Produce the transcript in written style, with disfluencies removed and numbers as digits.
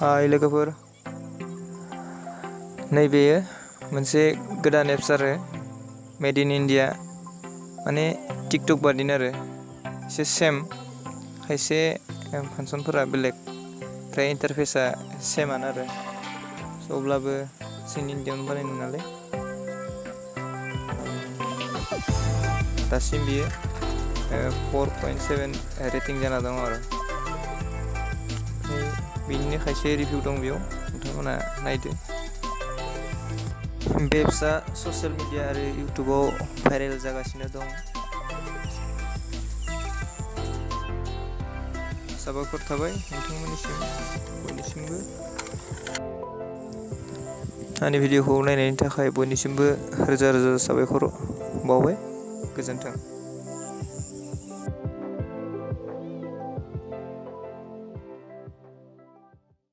हाय लोगोफोर, नैबेयो मोनसे गोदान एप्स आरो मेड इन इन्डिया, माने टिकटक बादिनो आरो एसे सेम, खायसे फांसनफोरा बेलेग, ओमफ्राय इन्टारफेसआ सेमानो आरो अब्लाबो जोंनि इन्डियायावनो बानायनाय नालाय दासिम बियो 4.7 रेटिं जाना दं आरो बिनिनो खायसे रिभिउ दं बेयाव, नोंथांमोना नायदो। बे एप्सआ ससियेल मिडिया आरो इउटुबाव भाइरेल जागासिनो दं। साबायखर थाबाय नोंथांमोननिसिम बयनिसिमबो। आंनि भिडिअखौ नायनायनि थाखाय बयनिसिमबो रोजा रोजा साबायखर बावबाय। गोजोन्थों।